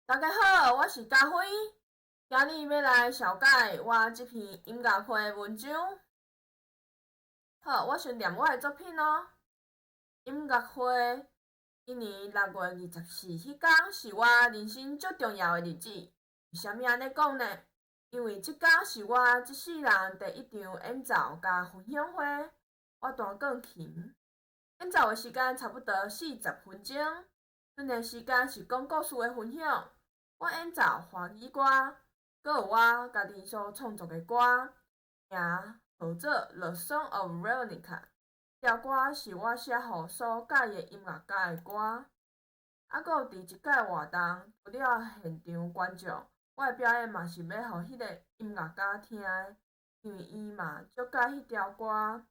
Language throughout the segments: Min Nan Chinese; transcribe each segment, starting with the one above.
大家好，我是家輝，今日欲來紹介我這篇音樂會的文章。好，我先念我的作品哦。音樂會，今年6月24彼工是我人生足重要的日子。為啥物按呢講呢？因為這工是我這世人第一場演奏佮分享會，我彈鋼琴。演奏的時間差不多40分鐘，陣的時間是講故事的分享。我演奏華語歌，閣有我家己所創作的歌，名號做《The Song of Veronica》。這條歌是我寫予所佮意的音樂家的歌。啊，閣有佇這擺活動，除了現場觀眾，我的表演嘛是欲予彼个音樂家聽的，因為伊嘛足佮意彼條歌。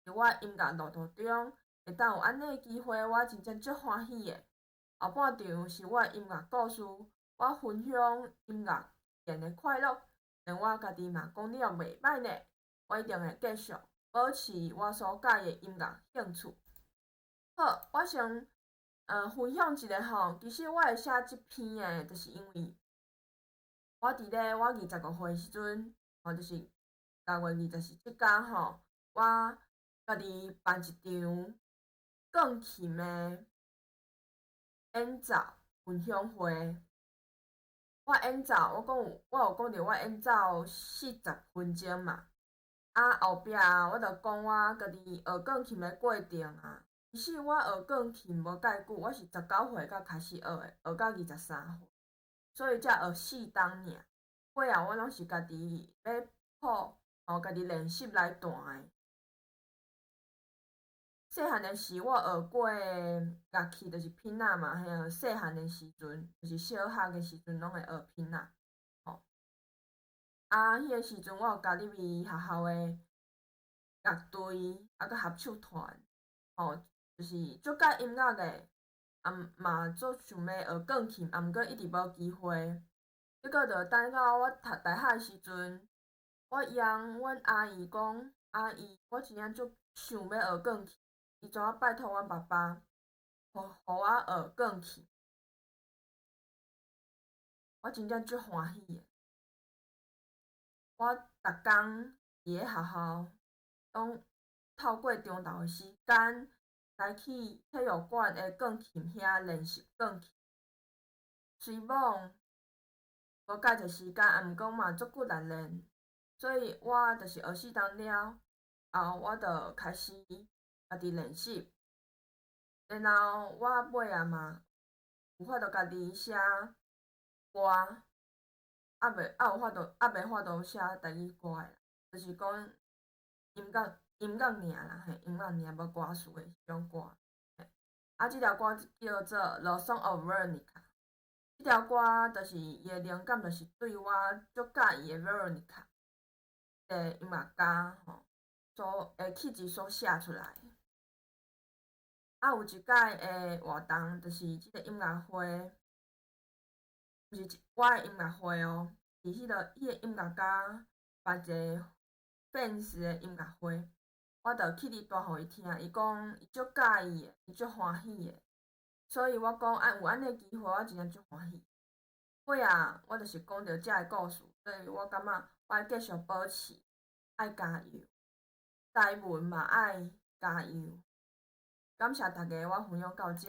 佇我音樂路途中，會當有按呢的機會，我真正足歡喜的。後半場是我的音樂故事。我分享音樂語言的快樂，連我家己嘛講了袂䆀呢。我一定會繼續保持我所佮意的音樂興趣。好，我先分享一下吼，其實我會寫這篇的，就是因為我佇咧我25歲時陣，吼，就是6月24這工吼，我家己辦一場鋼琴的演奏分享會。我演奏，我講有，我有講著我演奏四十分鐘嘛。啊，後壁我就講我家己學鋼琴的過程啊。其實我學鋼琴無蓋久，我是19歲才開始學的，學到23歲，所以才學4冬爾。尾後我攏是家己買譜，吼，家己練習來彈的。細漢的時，我學過樂器就是琵琶嘛，嘿，細漢的時陣，就是小學的時陣，攏會學琵琶，吼。啊，彼個時陣我有加入去學校的樂隊，啊，閣合唱團，吼，就是足佮意音樂的，啊嘛足想欲學鋼琴，啊，毋過一直無機會。結果就等到我讀大學的時陣，我央阮阿姨講：“阿姨，我真正足想欲學鋼琴。”伊怎啊拜託阮爸爸，予我學鋼琴，我真正足歡喜的。我逐工佇咧學校，攏透過中晝的時間來去體育館的鋼琴遐練習鋼琴。雖罔無蓋濟時間，啊，毋過嘛足骨力練，所以我就是學4冬了後，我就開始家己練習，然後我尾仔嘛有法度家己寫歌，猶未法度寫台語歌的，就是講音樂音樂爾啦，嘿，音樂爾無歌詞的彼種歌。嘿，啊，這條歌叫做《The Song of Veronica》。這條歌就是伊的靈感，就是對我足佮意的 Veronica 的音樂家吼，所的曲子所寫出來。啊，有一擺的活動，就是這個音樂會，毋是我的音樂會哦，是彼個音樂家辦一個 fans 的音樂會，我就去佇彈予伊聽，伊講伊足佮意的，伊足歡喜的，所以我講啊，有按呢機會，我真正足歡喜。尾仔，我就是講著這个故事，所以我感覺我愛繼續保持，愛加油，台文嘛愛加油。感謝大家，我分享到遮。